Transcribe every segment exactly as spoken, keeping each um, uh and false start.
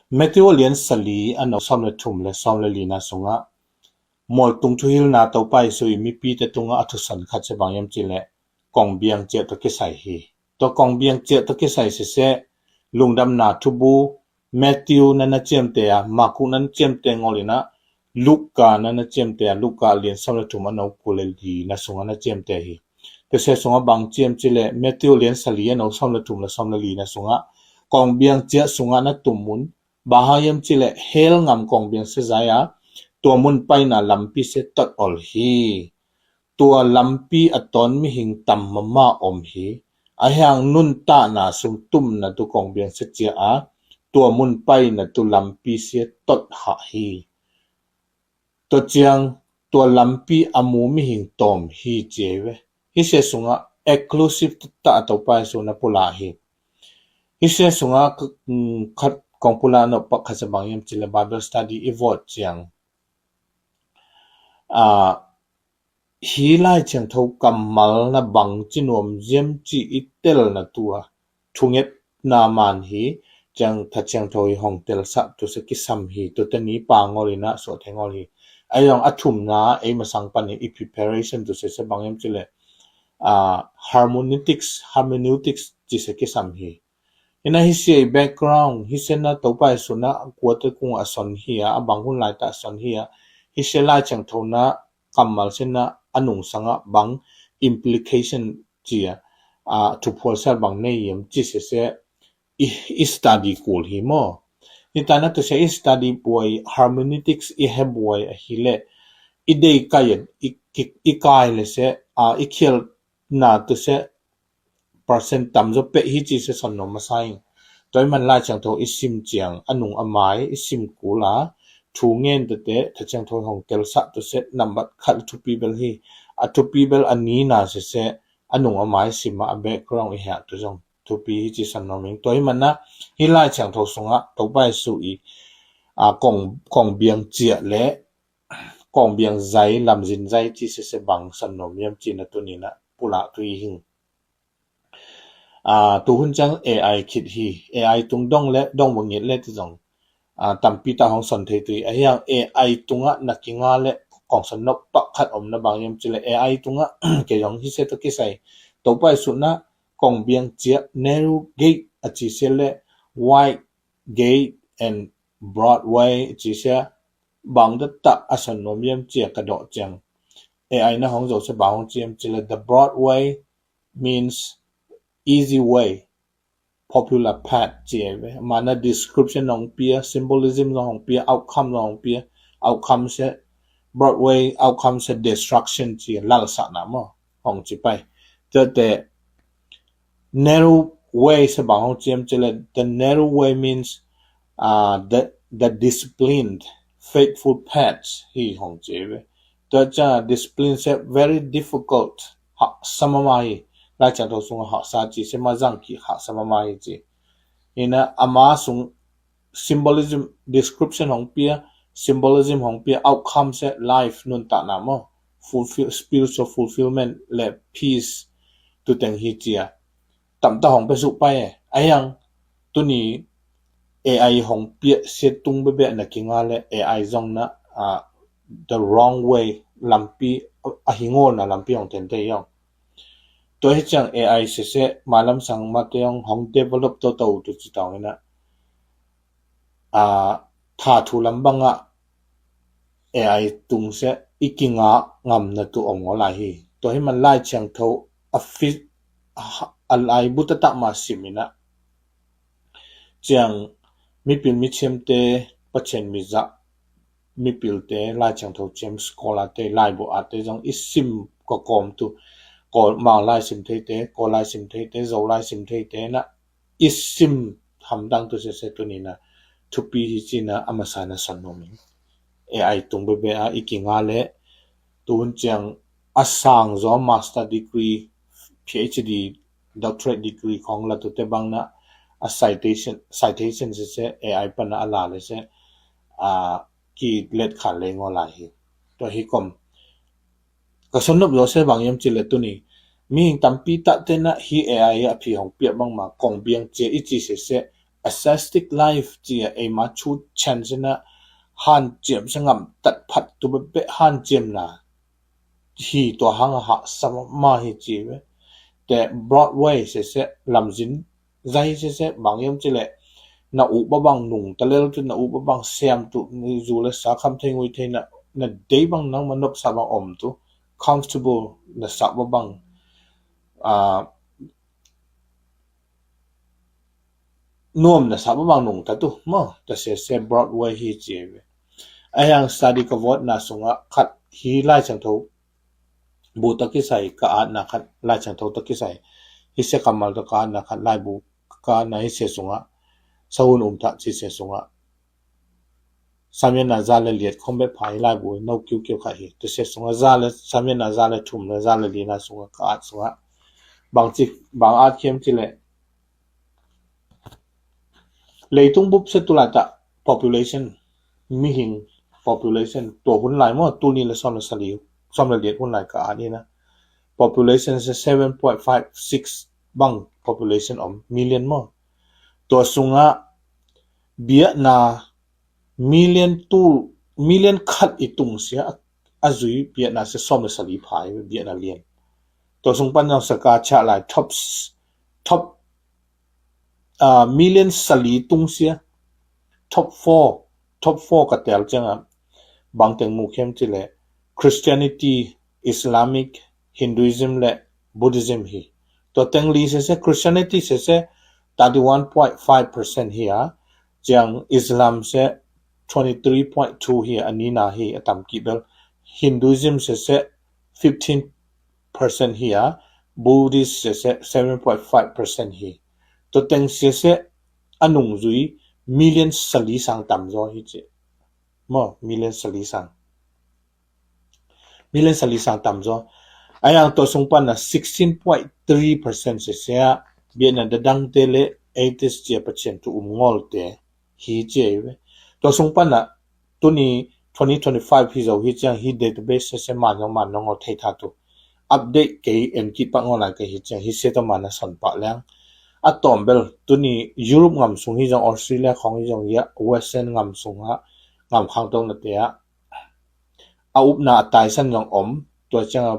Matthew a lian sali a neu sawm le thum le sawm le lina sungah mualtung thuhilhna Topa Jesu i mipite tungah a thusan khat sia bang hiam cihleh kongbiang ciah tawh kisai hi. Tua kongbiang ciah tawh kisai siseh, lungdamna thubu Matthew na na ciamte a, Marku na na ciamte ngol inah, Luka na na ciamte a, Luka a lian sawm le thum a neu kul le lina sungah na ciamte hi. Tua sia sungah bang ciam cihleh Matthew lian sali a neu sawm le thum le sawm le lina sungah kongbiang ciah sungah na tum mun, bang hang hiam cihleh hell ngam kongbiang sia zai a, tua mun paina lampi sia tot ol hi. Tua lampi a tawn mihing tam mama om hi. Ahi hang nuntakna sung tumna tu kongbiang sia ciah a, tua mun paina tu lampi sia tot hah hi. Tua ciang tua lampi a mu mihing tawm hi ci ei ve. Hi sia sungah exclusive tah a Topa Jesu na pulak hi. Hi sia sungah k-, mm, khat kong pulak nop pak khat sia bang hiam cihleh Bible study i vawt ciang, ah, hi Lai Thiangtho kammal na bang ci nuam ziam ci i telna tua thungetna man hi, ciang Tha Thiangtho hi hong telsah tu sia kisam hi, tu teni pa ngol inah suah thei ngol hi. Ahi zong a thumna ei masang panin i preparation tu sia sia bang hiam cihleh, ah, hermeneutics, hermeneutics ci sia kisam hi. Inah hi sia i background, hi sia na Topa Jesu na kuate kung a son hi a, a bang hun laitah a son hi a, hi sia Lai Thiangtho na kammal sia na a nungsangah bang implication ci a, a, thuphual sia bang nei hiam ci siseh, i, i study kul hi maw. Hi ta na tu sia i study buai, hermeneutics i he buai ahileh, i dei kai a, i, i, i kai le sia, a, i khial na tu sia, percent tam zaw peh hi ci sia son nuam masa ing. Tua hi man Lai Thiangtho i sim ciang a nung a mai i sim kul a, thu ngen tete Tha Thiangtho hong telsah tu sia nambat khat thupi bel hi. A thupi bel a nina siseh, a nung a mai sim a, a background i heh tu zong thupi hi ci son nuam ing. Tua hi man na hi Lai Thiangtho sungah Topa Jesu i, a, kong, kongbiang ciah le kongbiang zai, lamzin zai ci siseh bang son nuam hiam cihna tuni na pulak tu i hing. Ah, tu hun ciang A I khit hi, A I tung dong le, dong bangit le ti zong, ah, tampi ta hong son thei tu hi. Ahi hang A I tungah na kinga le kong son nop pak khat om na bang hiam cihleh A I tungah kei zong hi sia tawh kisai. Topa Jesu na kongbiang ciah narrow gate a ci sia le wide gate and broad way a ci sia bang datah a son nuam hiam cia ka dawh ciang. A I na hong zo sia bang hong ciam cihleh the broad way means easy way, popular path ci ei ve. Mana description hong pia, symbolism hong pia, outcome hong pia, outcome sia broad way, outcome sia destruction ci lalsahna maw hong ci pai. Tate narrow way sia bang hong ciam cihleh the narrow way means, uh, the, the disciplined, faithful path hi hong ci ei ve. Tua cia discipline sia very difficult, haksa mahmah hi. Lai Thiangtho sungah haksa ci sia ma zang kik haksa mahmah hi ci. Ina ama sung symbolism, description hong pia, symbolism hong pia, outcome sia life nuntakna maw, fulfill, spiritual fulfillment le peace tu teng hi cia. Tamta hong pia suh pai e. Ahi hang tuni A I hong pia sia tung bebe na kinga le A I zong na, ah, the wrong way lampi, a hi ngawlna lampi hong tente hi hong. Tua hi ciang A I sese malam sang mate hong hong develop toto tu ci tawng ina, ah, tha thu lam bangah A I tung sia i kinga ngamna tu om ngaw lai hi. Tua hi man Lai Thiangtho a fit a laibu taktak ma sim ina, ciang mipil mithiamte, Pathian mizah mipilte, Lai Thiangtho ciam scholar te, laibu ate zong i sim ka kawm tu, Kawl Mang lai sim theite, Kawl lai sim theite, Zo lai sim theite na i sim hamdang tu sese tuni na thupi hi ci na a masa na son nuam ing. A I tung bebe a i kinga le tu hun ciang a sang zaw master degree, P H D, doctorate degree khong la tute bang na a citation, citation sese A I pana a la le se, a, ki let khan le ngaw lai hi. Tua hi kom ka son nop zaw se bang yam ci le tuni mihing tampi takte na hi A I a phi hong piak bangma kong biang cia i ci sese ascetic life ci a eima thu chan sina hanciam sa ngam tat phat tu bebeh hanciamna hi tua hang a hahsa mah hi ci ve. Te Broadway sese lamzin zai sese bang yam ci le na uh babang nung ta lel tu na uh babang siam tu ni zu le sa kham thei ngui thei na na dei bang nang ma nop sa bang om tu comfortable na sa babang a nuam na sa babang nung ta tu maw ta sese Broadway hi ci ve. A hiang study ka vot na sunga khat hi lai chang tho bu ta kisai ka at na khat lai chang tho ta kisai hi se kamal to ka at na khat lai bu ka na hi se sunga sahun um ta ci se sunga samian na za le liat khom be phai lai bu no kiu kiu kha hi ta se sunga za le samian na za le thum le za le li na sunga ka at sunga bang ci bang at khiam ci le leitung bup se tulai ta population mihing population tua hun lai maw tuni le som le sali som le liat hun lai ka at ina population se seven point five six bang population om million maw tua sunga biakna million tu million khat i tung sia a zui biakna se som le sali phai biakna lian tua sung pan jong saka cha lai top top uh, million sali tung sia top four top four ka tel chang a bang teng mu khem ci le Christianity, Islamic, Hinduism le Buddhism hi. Tua teng li se se Christianity se se thirty one point five percent hi a, chiang Islam se twenty three point two hi a, a nina hi a tam ki bel. Hinduism se se fifteen percent hi a, Buddhist se se seven point five percent hi. Tua teng se se a nung zui million sali sang tam zo hi ci. Maw million sali sang million sali sang tam zo. A yang tua sung pan na sixteen point three percent se se a biakna dadang te le atheist cia Pathian tu um ngol te hi cia i ve. Tua sung pan na tuni twenty twenty five hi zo hi ciang hi database se se man zong man nong ngol thei tha tu update kei en kit pak ngol lai kei hi ciang hi se ta man na son pak leng a tom bel tuni Europe ngam sung hi zong Australia khong hi zong ya Western ngam sung ha ngam khang tong na te a a upna a taisan zong om tua ciang a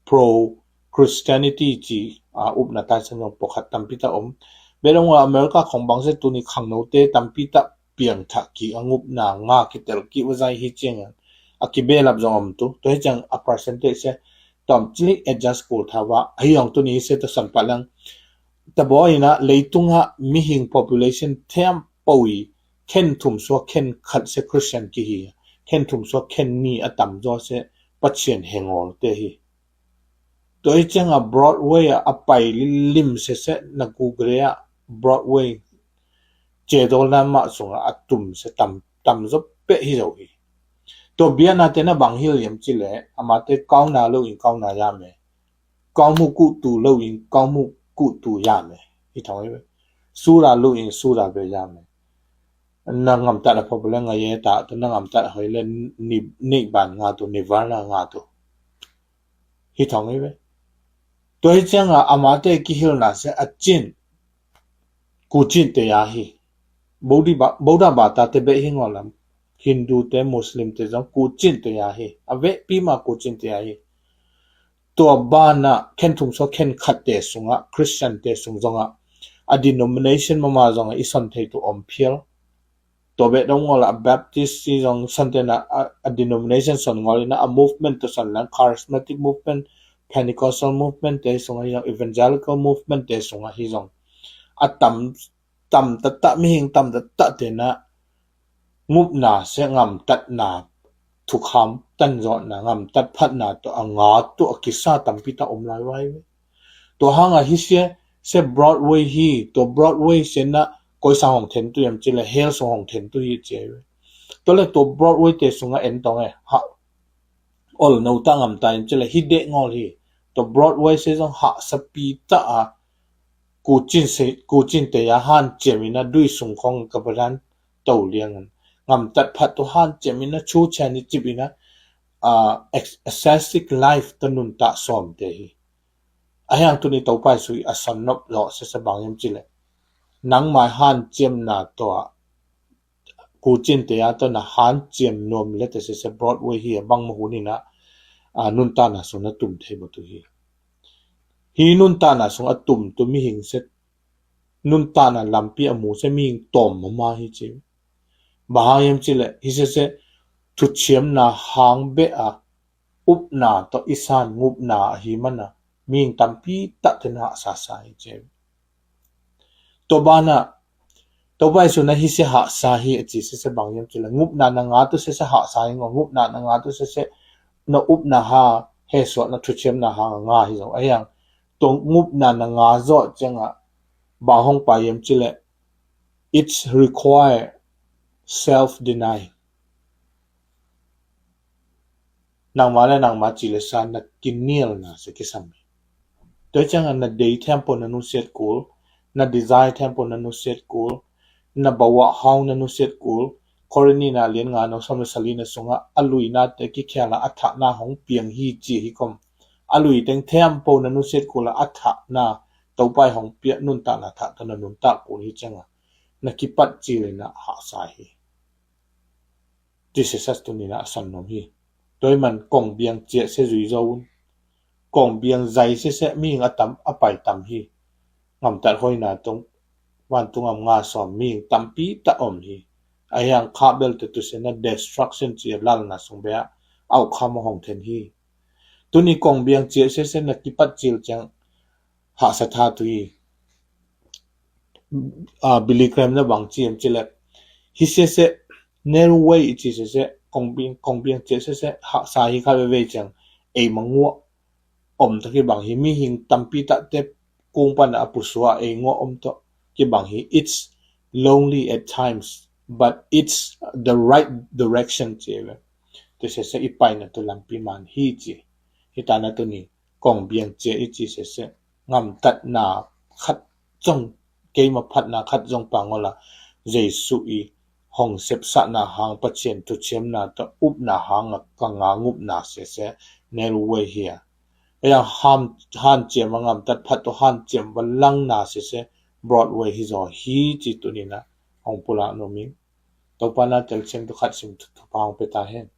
pro Christianity ci a upna taisan zong pawkhat tampi ta om. Bedong a America khong bangse tuni khangnote tampi ta piang thah ki a ngupna nga kitel ki uzai hi ciang a kibelap zong om tu tua hi ciang a percentage se tom cilik adjust kul tha va hi zong tuni hi se ta son pak lang ta baw ina leitung a mihing population thiam pawi khen thum sua khen khat se Christian ki hi khen thum sua khen ni a tam zaw se Pathian hengol te hi. Tua hi ciang a Broadway a a pai lim se se na Google a Broadway cedol na mah sung a a tum se tam tam zaw peh hi zo hi. Tua biakna te na bang hil yam ci le amate kauna lo in kauna ya me kaumuh kuhtu lo in kaumuh kuhtu ya me hi thong hi ve. Sura lo in sura be ya me. Na ngamtat a phabu le nga ye ta tu na ngamtat a hoi le ni ban nga tu ni var na nga tu hi thong hi ve. Tua hi ciang a amate kihilna se a cin ku cin te ya hi. Bodhi ba ta te beh hi ngol lam Hindu te Muslim te zong ku cin te ya hi a veh pi ma ku cin te ya hi. Tua bana khen thum sua khen khat te sunga Christian te sung zonga a denomination mama zonga i son thei tu om phial. Tua beh dong ngol a Baptist i zong son tena a denomination son ngol ina a movement tu son lang charismatic movement, Pentecostal movement te sunga hi zong evangelical movement te sunga hi zong a tam tam tattah mihing tam tattah tena ngupna se ngamtatna thukham tanzawhna ngamtat phatna tawh a nga tawh a kisa tampi ta om lai vai ve. Tua hanga hi sia se Broadway hi tua Broadway se na koi sang hong then tu yam ci le hell sung hong then tu hi ci ai ve. Tua le tua Broadway te sunga en tong e ha ol no ta ngamta yam ci le hi deh ngol hi. Tua Broadway se zong ha sapi ta a kucin te ya han ciam ina dui sung khong ka badan to liang ngamtat phat tu han ciam ina chu chan i cip ina a ascetic life ta nun ta som te hi. A hiang tuni Topa Jesu i a son nop lo se sa bang yam ci le nangmai hanciamna tawh a kucinte a tawh na hanciam nuam le te sese Broadway hi a bangmah hun in a, a, nuntakna sung na tum thei mah tu hi. Hi nuntakna sung a tum tu mihing se nuntakna lampi a mu se mihing tawm mama hi ci. Bang hang hiam cileh hi sese thuchiamna hang beh a upna tawh i san ngupna ahi mana mihing tampi takte na hahsa sa hi ci. Tua bana Topa Jesu na hi se hahsa hi a ci sese bang hiam cileh ngupna na nga tu sese hahsa hi ngaw, ngupna na nga tu sese na upna ha hesuah na thuchiamna hang a nga hi zo a hiang. Tua ngupna na nga zawh ciangah bang hong pai hiam cileh it's require self-denial. Nangma le nangma ci le sa na kinialna se kisam hi. Tua ciangah na dei thempo na nusiat kul, na desire thempo na nusiat kul, na bawah hau na nusiat kul. Korinth nihna lian nga nong sawm le sali na sungah a luinate kikhiala a thahna hong piang hi ci hi kom. A lui teng thempo na nusiat kul a a thahna Topa i hong piah nuntakna thah tawh na nuntak kul hi ciangah na kipat cil in a hahsa hi. Ti sesas tunin a san nuam hi. Tua i man kong biang ciah se zui zo un. Kong biang zai sese mihing a tam a pai tam hi. Ngamtat hoina tung vantung am nga sawm mihing tampi ta om hi. A hiang kha belte tu se na destruction ci a lalna sung bea au kha ma hong then hi. Tuni kong biang ciah sese na kipat cil ciang hahsa tha tu hi. A, Billy Graham na bang ci em cileh hi sese narrow way i ci sese kong biang, kong biang ciah sese hahsa hi kha veve ciang ei manguah om ta kibang hi mihing tampi takte kung pan a pusua ei nguah om tawh kibang hi. It's lonely at times, but it's the right direction ci ve. Tu sese i paina tu lampi man hi ci. Hi tana tuni kong biang ciah i ci sese ngamtatna khat zong keima phatna khat zong pangawla Jesu i hong sepsahna hang Pathian thuchiamna tawh upna hang a ka nga ngupna sese narrow way hi a. Aya hanciam a ngamtat phat tawh hanciam va langna sese Broadway hi zaw hi ci tunin a hong pulak nuam ing. Topa na telsiam tu khat sim thupha hong pia ta hen.